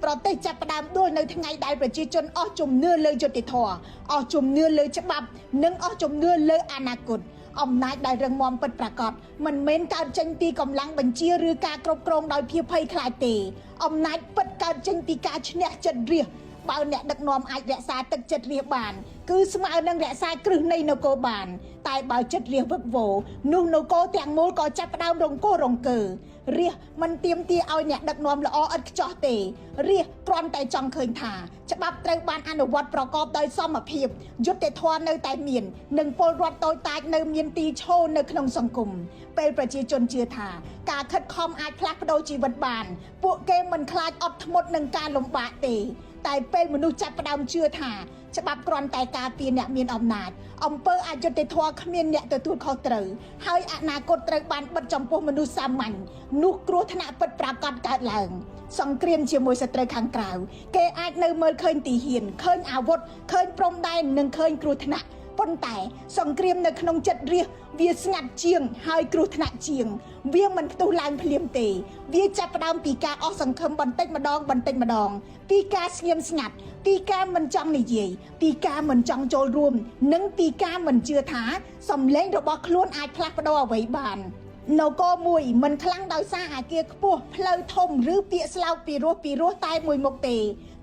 ប្រទេសចាប់ផ្ដើមដួលនៅថ្ងៃដែលប្រជាជនអស់ជំនឿលើយុត្តិធម៌អស់ជំនឿលើច្បាប់និងអស់ជំនឿលើអនាគតអំណាចដែលរឹងមាំពិតប្រាកដមិនមែនកើតចេញពីកម្លាំងបញ្ជាឬការគ្រប់គ្រងដោយភាពភ័យខ្លាចទេអំណាចពិតកើតចេញពីការឈ្នះចិត្តរាស្ត្របើអ្នកដឹកនាំអាចរក្សាទឹកចិត្តរាស្ត្របានគឺស្មើនឹងរក្សាគ្រឹះនៃនគរបាន តែបើចិត្តរាស្ត្រវឹកវរនោះនគរទាំងមូលក៏ចាប់ផ្ដើមរង្គោះរង្គើរាស្ត្រមិនទាមទារឲ្យអ្នកដឹកនាំល្អឥតខ្ចោះទេរាស្ត្រគ្រាន់តែចង់ឃើញថាច្បាប់ត្រូវបានអនុវត្តប្រកបដោយសមភាពយុត្តិធម៌នៅតែមាននិងពលរដ្ឋតូចតាចនៅមានទីឈរនៅក្នុងសង្គមពេលប្រជាជនជឿថាការខិតខំអាចផ្លាស់ប្ដូរជីវិតបាន ពួកគេមិនខ្លាចអត់ធ្មត់នឹងការលំបាកទេ តែពេលមនុស្សចាប់ផ្ដើមជឿថាច្បាប់គ្រាន់តែការពារអ្នកមានអំណាចអំពើអយុត្តិធម៌គ្មានអ្នកទទួលខុសត្រូវហើយអនាគតត្រូវបានបិទចំពោះមនុស្សសាមញ្ញនោះគ្រោះថ្នាក់ពិតប្រាកដកើតឡើង សង្គ្រាមជាមួយសត្រូវខាងក្រៅគេអាចនៅមើលឃើញទីហ៊ានឃើញអាវុធឃើញព្រំដែននិងឃើញគ្រោះថ្នាក់ប៉ុន្តែសង្គ្រាមនៅក្នុងចិត្តរាស្ត្រវាស្ងាត់ជាងហើយគ្រោះថ្នាក់ជាង វាមិនផ្ទុះឡើងភ្លាមទេ វាចាប់ផ្ដើមពីការអស់សង្ឃឹមបន្តិចម្ដងបន្តិចម្ដង ពីការស្ងៀមស្ងាត់ពីការមិនចង់និយាយពីការមិនចង់ចូលរួម និងពីការមិនជឿថាសម្លេងរបស់ខ្លួនអាចផ្លាស់ប្ដូរអ្វីបាន នគរមួយមិនខ្លាំងដោយសារអាគារខ្ពស់ផ្លូវធំឬពាក្យស្លោកពីរោះពីរោះតែមួយមុខទេ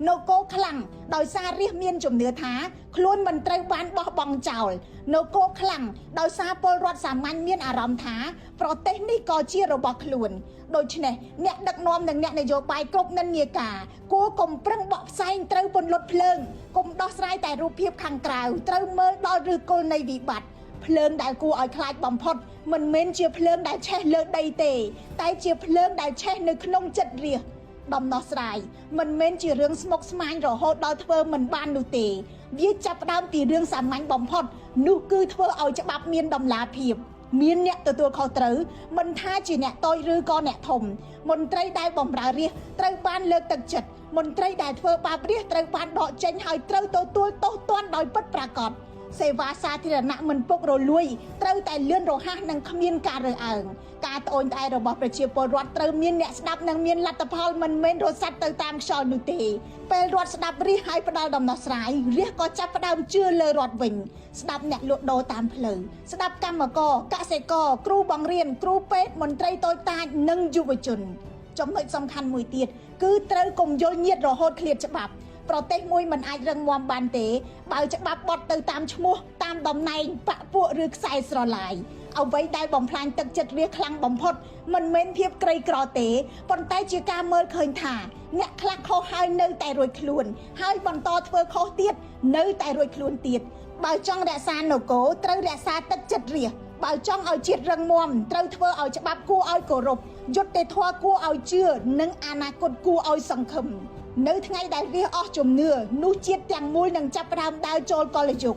នគរខ្លាំងដោយសាររាស្ត្រមានជំនឿថាខ្លួនមិនត្រូវបានបោះបង់ចោលនគរខ្លាំងដោយសារពលរដ្ឋសាមញ្ញមានអារម្មណ៍ថាប្រទេសនេះក៏ជារបស់ខ្លួនដូច្នេះអ្នកដឹកនាំនិងអ្នកនយោបាយគ្រប់និន្នាការគួរកុំប្រឹងបកផ្សែងត្រូវពន្លត់ភ្លើងកុំដោះស្រាយតែរូបភាពខាងក្រៅត្រូវមើលដល់ឫសគល់នៃវិបត្តិ ភ្លើងដែលគួរឲ្យខ្លាចបំផុតមិនមែនជាភ្លើងដែលឆេះលើដីទេ តែជាភ្លើងដែលឆេះនៅក្នុងចិត្តរាស្ត្រដំណោះស្រាយមិនមែនជារឿងស្មុគស្មាញរហូតដល់ធ្វើមិនបាននោះទេវាចាប់ផ្ដើមពីរឿងសាមញ្ញបំផុតនោះគឺធ្វើឲ្យច្បាប់មានតម្លាភាពមានអ្នកទទួលខុសត្រូវមិនថាជាអ្នកតូចឬក៏អ្នកធំមន្ត្រីដែលបម្រើរាស្ត្រត្រូវបានលើកទឹកចិត្តមន្ត្រីដែលធ្វើបាបរាស្ត្រត្រូវបានដកចេញហើយត្រូវទទួលទោសទណ្ឌដោយពិតប្រាកដ សេវាសាធារណៈមិនពុករលួយត្រូវតែលឿនរហ័សនិងគ្មានការរើសអើងការត្អូញត្អែររបស់ប្រជាពលរដ្ឋត្រូវមានអ្នកស្ដាប់និងមានលទ្ធផលមិនមែនរសាត់ទៅតាមខ្យល់នោះទេពេលរដ្ឋស្ដាប់រាស្ត្រហើយផ្ដល់ដំណោះស្រាយរាស្ត្រក៏ចាប់ផ្ដើមជឿលើរដ្ឋវិញស្ដាប់អ្នកលក់ដូរតាមផ្លូវស្ដាប់កម្មករកសិករគ្រូបង្រៀនគ្រូពេទ្យមន្ត្រីតូចតាចនិងយុវជន ចំណុចសំខាន់មួយទៀតគឺត្រូវកុំយល់ញាតរហូតឃ្លាតច្បាប់ ប្រទេសមួយមិនអាចរឹងមាំបានទេបើច្បាប់បត់ទៅតាមឈ្មោះតាមតំណែងបកពួកឬខ្សែស្រឡាយអ្វីដែលបំផ្លាញទឹកចិត្តរាស្ត្រខ្លាំងបំផុតមិនមែនភាពក្រីក្រទេប៉ុន្តែជាការមើលឃើញថាអ្នកខ្លះខុសហើយនៅតែរួចខ្លួន ហើយបន្តធ្វើខុសទៀតនៅតែរួចខ្លួនទៀតបើចង់រក្សានគរត្រូវរក្សាទឹកចិត្តរាស្ត្របើចង់ឲ្យជាតិរឹងមាំត្រូវធ្វើឲ្យច្បាប់គួរឲ្យគោរពយុត្តិធម៌គួរឲ្យជឿនិងអនាគតគួរឲ្យសង្ឃឹម នៅថ្ងៃដែលរាស្ត្រអស់ជំនឿនោះជាតិទាំងមូលនឹងចាប់ផ្ដើមដើរចូលកលិយុគ